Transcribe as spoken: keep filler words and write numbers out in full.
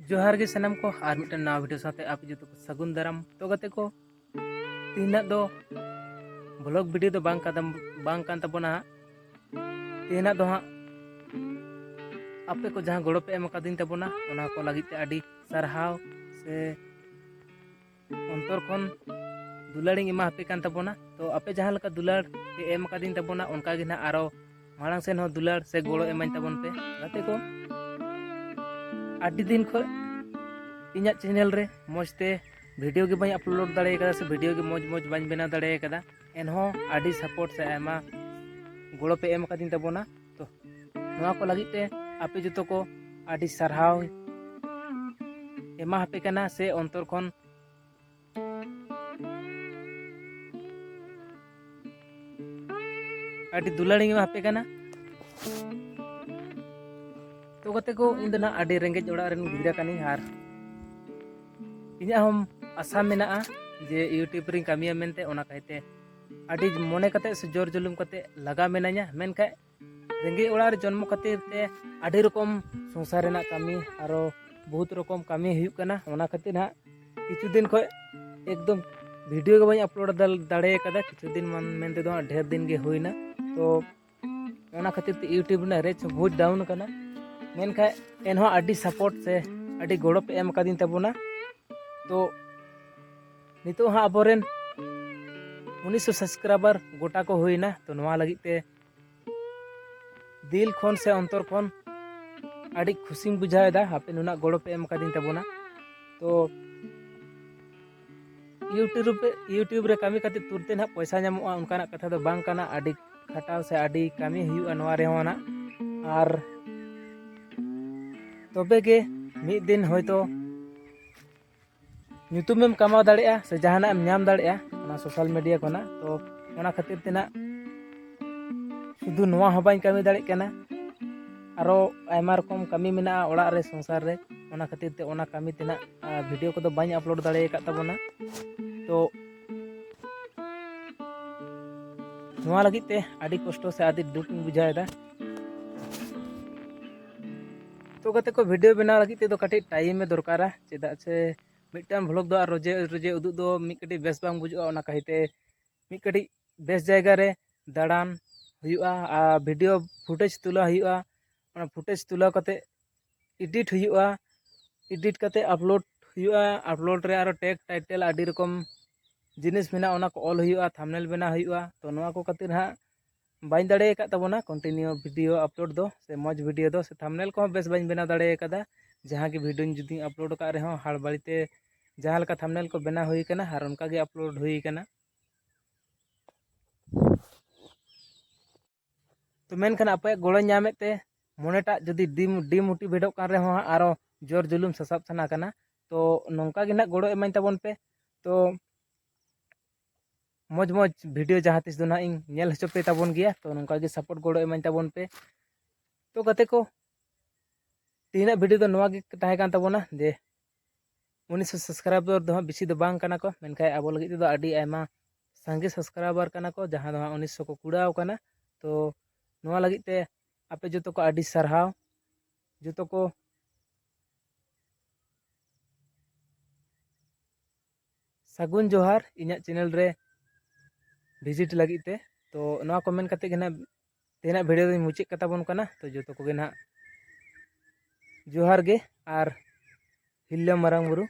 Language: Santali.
ᱡᱚᱦᱟᱨ ᱜᱮ ᱥᱟᱱᱟᱢ ᱠᱚ, ᱟᱨ ᱢᱤᱫᱴᱮᱱ ᱱᱟᱣᱟ ᱵᱷᱤᱰᱤᱭᱳ ᱥᱟᱶᱛᱮ ᱟᱯᱮ ᱡᱚᱛᱚ ᱠᱚ ᱥᱟᱹᱜᱩᱱ ᱫᱟᱨᱟᱢ᱾ ᱛᱚ ᱜᱟᱛᱮ ᱠᱚ, ᱛᱮᱦᱮᱧᱟᱜ ᱫᱚ ᱵᱷᱞᱚᱜ ᱵᱷᱤᱰᱤᱭᱳ ᱫᱚ ᱵᱟᱝ ᱠᱟᱱ ᱛᱟᱵᱚᱱᱟ ᱦᱟᱸᱜ᱾ ᱛᱮᱦᱮᱧᱟᱜ ᱫᱚ ᱦᱟᱸᱜ ᱟᱯᱮ ᱠᱚ ᱡᱟᱦᱟᱸ ᱜᱚᱲᱚ ᱯᱮ ᱮᱢ ᱟᱠᱟᱫᱤᱧ ᱛᱟᱵᱚᱱᱟ, ᱚᱱᱟ ᱠᱚ ᱞᱟᱹᱜᱤᱫ ᱛᱮ ᱟᱹᱰᱤ ᱥᱟᱨᱦᱟᱣ ᱥᱮ ᱚᱱᱛᱚᱨ ᱠᱷᱚᱱ ᱫᱩᱞᱟᱹᱲᱤᱧ ᱮᱢᱟ ᱟᱯᱮ ᱠᱟᱱ ᱛᱟᱵᱚᱱᱟ᱾ ᱛᱚ ᱟᱯᱮ ᱡᱟᱦᱟᱸ ᱞᱮᱠᱟ ᱫᱩᱞᱟᱹᱲ ᱯᱮ ᱮᱢ ᱟᱠᱟᱫᱤᱧ ᱛᱟᱵᱚᱱᱟ, ᱚᱱᱠᱟ ᱜᱮ ᱱᱟᱦᱟᱜ ᱟᱨᱚ ᱢᱟᱲᱟᱝ ᱥᱮᱱ ᱦᱚᱸ ᱫᱩᱞᱟᱹᱲ ᱥᱮ ᱜᱚᱲᱚ ᱮᱢᱟᱹᱧ ᱛᱟᱵᱚᱱ ᱯᱮ ᱜᱟᱛᱮ ᱠᱚ᱾ ᱟᱹᱰᱤ ᱫᱤᱱ ᱠᱷᱚᱱ ᱤᱧᱟᱹᱜ ᱪᱮᱱᱮᱞ ᱨᱮ ᱢᱚᱡᱽ ᱛᱮ ᱵᱷᱤᱰᱤᱭᱳ ᱜᱮ ᱵᱟᱹᱧ ᱟᱯᱞᱳᱰ ᱫᱟᱲᱮ ᱠᱟᱫᱟ ᱥᱮ ᱵᱷᱤᱰᱤᱭᱳ ᱜᱮ ᱢᱚᱡᱽ ᱢᱚᱡᱽ ᱵᱟᱹᱧ ᱵᱮᱱᱟᱣ ᱫᱟᱲᱮ ᱠᱟᱫᱟ, ᱮᱱᱦᱚᱸ ᱟᱹᱰᱤ ᱥᱟᱯᱳᱨᱴ ᱥᱮ ᱟᱭᱢᱟ ᱜᱚᱲᱚ ᱯᱮ ᱮᱢ ᱟᱠᱟᱫᱤᱧ ᱛᱟᱵᱚᱱᱟ᱾ ᱛᱚ ᱱᱚᱣᱟ ᱠᱚ ᱞᱟᱹᱜᱤᱫ ᱛᱮ ᱟᱯᱮ ᱡᱚᱛᱚ ᱠᱚ ᱟᱹᱰᱤ ᱥᱟᱨᱦᱟᱣ ᱮᱢᱟ ᱟᱯᱮ ᱠᱟᱱᱟ ᱥᱮ ᱚᱱᱛᱚᱨ ᱠᱷᱚᱱ ᱟᱹᱰᱤ ᱫᱩᱞᱟᱹᱲᱤᱧ ᱮᱢᱟ ᱟᱯᱮ ᱠᱟᱱᱟ᱾ ᱛᱚ ᱜᱟᱛᱮ ᱠᱚ, ᱤᱧ ᱫᱚ ᱱᱟᱦᱟᱜ ᱟᱹᱰᱤ ᱨᱮᱸᱜᱮᱡ ᱚᱲᱟᱜ ᱨᱮᱱ ᱜᱤᱫᱽᱨᱟᱹ ᱠᱟᱹᱱᱟᱹᱧ, ᱟᱨ ᱤᱧᱟᱹᱜ ᱦᱚᱸ ᱟᱥᱟ ᱢᱮᱱᱟᱜᱼᱟ ᱡᱮ YouTube ᱨᱤᱧ ᱠᱟᱹᱢᱤᱭᱟ ᱢᱮᱱᱛᱮ᱾ ᱚᱱᱟ ᱠᱟᱭᱛᱮ ᱟᱹᱰᱤ ᱢᱚᱱᱮ ᱠᱟᱛᱮ ᱥᱮ ᱡᱳᱨ ᱡᱩᱞᱩᱢ ᱠᱟᱛᱮ ᱞᱟᱜᱟᱣ ᱢᱮᱱᱟᱹᱧᱟ᱾ ᱢᱮᱱᱠᱷᱟᱱ ᱨᱮᱸᱜᱮᱡ ᱚᱲᱟᱜ ᱨᱮ ᱡᱚᱱᱢᱚ ᱠᱷᱟᱹᱛᱤᱨ ᱛᱮ ᱟᱹᱰᱤ ᱨᱚᱠᱚᱢ ᱥᱚᱝᱥᱟᱨ ᱨᱮᱱᱟᱜ ᱠᱟᱹᱢᱤ, ᱟᱨᱚ ᱵᱚᱦᱩᱛ ᱨᱚᱠᱚᱢ ᱠᱟᱹᱢᱤ ᱦᱩᱭᱩᱜ ᱠᱟᱱᱟ᱾ ᱚᱱᱟ ᱠᱷᱟᱹᱛᱤᱨ ᱦᱟᱸᱜ ᱠᱤᱪᱷᱩ ᱫᱤᱱ ᱠᱷᱚᱱ ᱮᱠᱫᱚᱢ ᱵᱷᱤᱰᱤᱭᱳ ᱜᱮ ᱵᱟᱹᱧ ᱟᱯᱞᱳᱰ ᱫᱟᱲᱮ ᱠᱟᱫᱟ᱾ ᱠᱤᱪᱷᱩ ᱫᱤᱱ ᱢᱟᱱ-, ᱢᱮᱱ ᱛᱮᱫᱚ ᱦᱟᱸᱜ ᱰᱷᱮᱨ ᱫᱤᱱ ᱜᱮ ᱦᱩᱭᱱᱟ᱾ ᱛᱚ ᱚᱱᱟ ᱠᱷᱟᱹᱛᱤᱨ ᱛᱮ YouTube ᱨᱮᱱᱟᱜ ᱨᱤᱪ ᱦᱚᱸ ᱵᱚᱦᱩᱛ ᱰᱟᱣᱩᱱ ᱠᱟᱱᱟ᱾ ᱢᱮᱱᱠᱷᱟᱱ ᱮᱱᱦᱚᱸ ᱟᱹᱰᱤ ᱥᱟᱯᱳᱨᱴ ᱥᱮ ᱟᱹᱰᱤ ᱜᱚᱲᱚ ᱯᱮ ᱮᱢ ᱟᱠᱟᱫᱤᱧ ᱛᱟᱵᱚᱱᱟ᱾ ᱛᱚ ᱱᱤᱛᱚᱜ ᱦᱟᱸᱜ ᱟᱵᱚᱨᱮᱱ ᱩᱱᱤᱥᱥᱚ ᱥᱟᱵᱥᱠᱨᱟᱭᱵᱟᱨ ᱜᱚᱴᱟ ᱠᱚ ᱦᱩᱭᱱᱟ᱾ ᱛᱚ ᱱᱚᱣᱟ ᱞᱟᱹᱜᱤᱫ ᱛᱮ ᱫᱤᱞ ᱠᱷᱚᱱ ᱥᱮ ᱚᱱᱛᱚᱨ ᱠᱷᱚᱱ ᱟᱹᱰᱤ ᱠᱷᱩᱥᱤᱧ ᱵᱩᱡᱷᱟᱹᱣ ᱮᱫᱟ, ᱟᱯᱮ ᱱᱩᱱᱟᱹᱜ ᱜᱚᱲᱚ ᱯᱮ ᱮᱢ ᱟᱠᱟᱫᱤᱧ ᱛᱟᱵᱚᱱᱟ᱾ ᱛᱚ YouTube ᱨᱮ, YouTube ᱨᱮ ᱠᱟᱹᱢᱤ ᱠᱟᱛᱮ ᱛᱩᱨᱛᱮ ᱱᱟᱦᱟᱜ ᱯᱚᱭᱥᱟ ᱧᱟᱢᱚᱜᱼᱟ, ᱚᱱᱠᱟᱱᱟᱜ ᱠᱟᱛᱷᱟ ᱫᱚ ᱵᱟᱝ ᱠᱟᱱᱟ᱾ ᱟᱹᱰᱤ ᱠᱷᱟᱴᱟᱣ ᱥᱮ ᱟᱹᱰᱤ ᱠᱟᱹᱢᱤ ᱦᱩᱭᱩᱜᱼᱟ ᱱᱚᱣᱟ ᱨᱮᱦᱚᱸ ᱱᱟᱜ᱾ ᱟᱨ ᱛᱚᱵᱮ ᱜᱮ ᱢᱤᱫ ᱫᱤᱱ ᱦᱚᱭᱛᱳ ᱧᱩᱛᱩᱢᱮᱢ ᱠᱟᱢᱟᱣ ᱫᱟᱲᱮᱭᱟᱜᱼᱟ ᱥᱮ ᱡᱟᱦᱟᱱᱟᱜ ᱮᱢ ᱧᱟᱢ ᱫᱟᱲᱮᱭᱟᱜᱼᱟ ᱚᱱᱟ ᱥᱳᱥᱟᱞ ᱢᱤᱰᱤᱭᱟ ᱠᱷᱚᱱᱟᱜ᱾ ᱛᱚ ᱚᱱᱟ ᱠᱷᱟᱹᱛᱤᱨ ᱛᱮ ᱱᱟᱜ ᱥᱩᱫᱷᱩ ᱱᱚᱣᱟ ᱦᱚᱸ ᱵᱟᱹᱧ ᱠᱟᱹᱢᱤ ᱫᱟᱲᱮᱭᱟᱜ ᱠᱟᱱᱟ, ᱟᱨᱚ ᱟᱭᱢᱟ ᱨᱚᱠᱚᱢ ᱠᱟᱹᱢᱤ ᱢᱮᱱᱟᱜᱼᱟ ᱚᱲᱟᱜ ᱨᱮ, ᱥᱚᱝᱥᱟᱨ ᱨᱮ᱾ ᱚᱱᱟ ᱠᱷᱟᱹᱛᱤᱨ ᱛᱮ ᱚᱱᱟ ᱠᱟᱹᱢᱤ ᱛᱮᱱᱟᱜ, ᱟᱨ ᱵᱷᱤᱰᱤᱭᱳ ᱠᱚᱫᱚ ᱵᱟᱹᱧ ᱟᱯᱞᱳᱰ ᱫᱟᱲᱮ ᱟᱠᱟᱫ ᱛᱟᱵᱚᱱᱟ᱾ ᱛᱚ ᱱᱚᱣᱟ ᱞᱟᱹᱜᱤᱫ ᱛᱮ ᱟᱹᱰᱤ ᱠᱚᱥᱴᱚ ᱥᱮ ᱟᱹᱰᱤ ᱫᱩᱠ ᱤᱧ ᱵᱩᱡᱷᱟᱹᱣ ᱮᱫᱟ᱾ ᱛᱚ ᱠᱟᱛᱮ ᱠᱚ ᱵᱷᱤᱰᱤᱭᱳ ᱵᱮᱱᱟᱣ ᱞᱟᱹᱜᱤᱫ ᱛᱮᱫᱚ ᱠᱟᱹᱴᱤᱡ ᱴᱟᱭᱤᱢᱮ ᱫᱚᱨᱠᱟᱨᱟ, ᱪᱮᱫᱟᱜ ᱥᱮ ᱢᱤᱫᱴᱟᱝ ᱵᱷᱞᱚᱜ ᱫᱚ ᱟᱨ ᱨᱚᱡᱮ ᱨᱚᱡᱮ ᱩᱫᱩᱜ ᱫᱚ ᱢᱤᱫ ᱠᱟᱹᱴᱤᱡ ᱵᱮᱥ ᱵᱟᱝ ᱵᱩᱡᱩᱜᱼᱟ᱾ ᱚᱱᱟ ᱠᱷᱟᱹᱛᱤᱨ ᱛᱮ ᱢᱤᱫ ᱠᱟᱹᱴᱤᱡ ᱵᱮᱥ ᱡᱟᱭᱜᱟ ᱨᱮ ᱫᱟᱬᱟᱱ ᱦᱩᱭᱩᱜᱼᱟ ᱟᱨ ᱵᱷᱤᱰᱤᱭᱳ ᱯᱷᱩᱴᱮᱡᱽ ᱛᱩᱞᱟᱹᱣ ᱦᱩᱭᱩᱜᱼᱟ᱾ ᱚᱱᱟ ᱯᱷᱩᱴᱮᱡᱽ ᱛᱩᱞᱟᱹᱣ ᱠᱟᱛᱮ ᱮᱰᱤᱴ ᱦᱩᱭᱩᱜᱼᱟ᱾ ᱮᱰᱤᱴ ᱠᱟᱛᱮ ᱟᱯᱞᱳᱰ ᱦᱩᱭᱩᱜᱼᱟ᱾ ᱟᱯᱞᱳᱰ ᱨᱮ ᱟᱨᱚ ᱴᱮᱜᱽ, ᱴᱟᱭᱴᱮᱞ ᱟᱹᱰᱤ ᱨᱚᱠᱚᱢ ᱡᱤᱱᱤᱥ ᱢᱮᱱᱟᱜᱼᱟ, ᱚᱱᱟ ᱠᱚ ᱚᱞ ᱦᱩᱭᱩᱜᱼᱟ, ᱛᱷᱟᱢᱵᱽᱱᱮᱞ ᱵᱮᱱᱟᱣ ᱦᱩᱭᱩᱜᱼᱟ᱾ ᱛᱚ ᱱᱚᱣᱟ ᱠᱚ ᱠᱷᱟᱹᱛᱤᱨ ᱦᱟᱸᱜ ᱵᱟᱹᱧ ᱫᱟᱲᱮ ᱟᱠᱟᱫ ᱛᱟᱵᱚᱱᱟ ᱠᱚᱱᱴᱤᱱᱤᱭᱩ ᱵᱷᱤᱰᱤᱭᱳ ᱟᱯᱞᱳᱰ ᱫᱚ, ᱥᱮ ᱢᱚᱡᱽ ᱵᱷᱤᱰᱤᱭᱳ ᱫᱚ, ᱥᱮ ᱛᱷᱟᱢᱵᱽᱱᱮᱞ ᱠᱚᱦᱚᱸ ᱵᱮᱥ ᱵᱟᱹᱧ ᱵᱮᱱᱟᱣ ᱫᱟᱲᱮ ᱟᱠᱟᱫᱟ᱾ ᱡᱟᱦᱟᱸ ᱜᱮ ᱵᱷᱤᱰᱤᱭᱳᱧ ᱡᱩᱫᱤᱧ ᱟᱯᱞᱳᱰ ᱟᱠᱟᱫ ᱨᱮᱦᱚᱸ ᱦᱟᱲᱵᱟᱲᱤ ᱛᱮ ᱡᱟᱦᱟᱸ ᱞᱮᱠᱟ ᱛᱷᱟᱢᱵᱽᱱᱮᱞ ᱠᱚ ᱵᱮᱱᱟᱣ ᱦᱩᱭ ᱟᱠᱟᱱᱟ ᱟᱨ ᱚᱱᱠᱟ ᱜᱮ ᱟᱯᱞᱳᱰ ᱦᱩᱭ ᱟᱠᱟᱱᱟ᱾ ᱛᱚ ᱢᱮᱱᱠᱷᱟᱱ ᱟᱯᱮᱭᱟᱜ ᱜᱚᱲᱚᱧ ᱧᱟᱢᱮᱫ ᱛᱮ ᱢᱚᱱᱮᱴᱟᱜ ᱡᱩᱫᱤ ᱰᱤᱢ ᱰᱤᱢᱳᱴᱤᱵᱷᱮᱴᱚᱜ ᱠᱟᱱ ᱨᱮᱦᱚᱸ ᱦᱟᱸᱜ ᱟᱨᱚ ᱡᱳᱨ ᱡᱩᱞᱩᱢ ᱥᱟᱥᱟᱵ ᱥᱟᱱᱟ ᱠᱟᱱᱟ᱾ ᱛᱚ ᱱᱚᱝᱠᱟ ᱜᱮ ᱱᱟᱦᱟᱜ ᱜᱚᱲᱚ ᱮᱢᱟᱹᱧ ᱛᱟᱵᱚᱱ ᱯᱮ᱾ ᱛᱚ ᱢᱚᱡᱽ ᱢᱚᱡᱽ ᱵᱷᱤᱰᱤᱭᱳ ᱡᱟᱦᱟᱸ ᱛᱤᱥ ᱫᱚ ᱱᱟᱦᱟᱜ ᱤᱧ ᱧᱮᱞ ᱦᱚᱪᱚ ᱯᱮ ᱛᱟᱵᱚᱱ ᱜᱮᱭᱟ᱾ ᱛᱚ ᱱᱚᱝᱠᱟ ᱜᱮ ᱥᱟᱯᱳᱨᱴ ᱜᱚᱲᱚ ᱮᱢᱟᱹᱧ ᱛᱟᱵᱚᱱ ᱯᱮ᱾ ᱛᱚ ᱜᱟᱛᱮ ᱠᱚ, ᱛᱮᱦᱮᱧᱟᱜ ᱵᱷᱤᱰᱤᱭᱳ ᱫᱚ ᱱᱚᱣᱟ ᱜᱮ ᱛᱟᱦᱮᱸ ᱠᱟᱱ ᱛᱟᱵᱚᱱᱟ ᱡᱮ ᱩᱱᱤᱥᱥᱚ ᱥᱟᱵᱥᱠᱨᱟᱭᱵᱟᱨ ᱫᱚ ᱦᱟᱸᱜ ᱵᱮᱥᱤ ᱫᱚ ᱵᱟᱝ ᱠᱟᱱᱟ ᱠᱚ, ᱢᱮᱱᱠᱷᱟᱱ ᱟᱵᱚ ᱞᱟᱹᱜᱤᱫ ᱛᱮᱫᱚ ᱟᱹᱰᱤ ᱟᱭᱢᱟ ᱥᱟᱸᱜᱮ ᱥᱟᱵᱥᱠᱨᱟᱭᱵᱟᱨ ᱠᱟᱱᱟ ᱠᱚ, ᱡᱟᱦᱟᱸ ᱫᱚ ᱦᱟᱸᱜ ᱩᱱᱤᱥᱥᱚ ᱠᱚ ᱠᱩᱲᱟᱹᱣ ᱠᱟᱱᱟ᱾ ᱛᱚ ᱱᱚᱣᱟ ᱞᱟᱹᱜᱤᱫ ᱛᱮ ᱟᱯᱮ ᱡᱚᱛᱚ ᱠᱚ ᱟᱹᱰᱤ ᱥᱟᱨᱦᱟᱣ, ᱡᱚᱛᱚ ᱠᱚ ᱥᱟᱹᱜᱩᱱ ᱡᱚᱦᱟᱨ ᱤᱧᱟᱹᱜ ᱪᱮᱱᱮᱞ ᱨᱮ ᱵᱷᱤᱡᱤᱴ ᱞᱟᱹᱜᱤᱫ ᱛᱮ᱾ ᱛᱚ ᱱᱚᱣᱟ ᱠᱚ ᱢᱮᱱ ᱠᱟᱛᱮ ᱜᱮ ᱱᱟᱦᱟᱜ ᱛᱮᱦᱮᱧᱟᱜ ᱵᱷᱤᱰᱤᱭᱳ ᱫᱚᱧ ᱢᱩᱪᱟᱹᱫ ᱠᱟᱛᱟ ᱵᱚᱱ ᱠᱟᱱᱟ᱾ ᱛᱚ ᱡᱚᱛᱚ ᱠᱚᱜᱮ ᱱᱟᱦᱟᱜ ᱡᱚᱦᱟᱨ ᱜᱮ ᱟᱨ ᱦᱤᱞᱞᱟᱹ ᱢᱟᱨᱟᱝ ᱵᱩᱨᱩ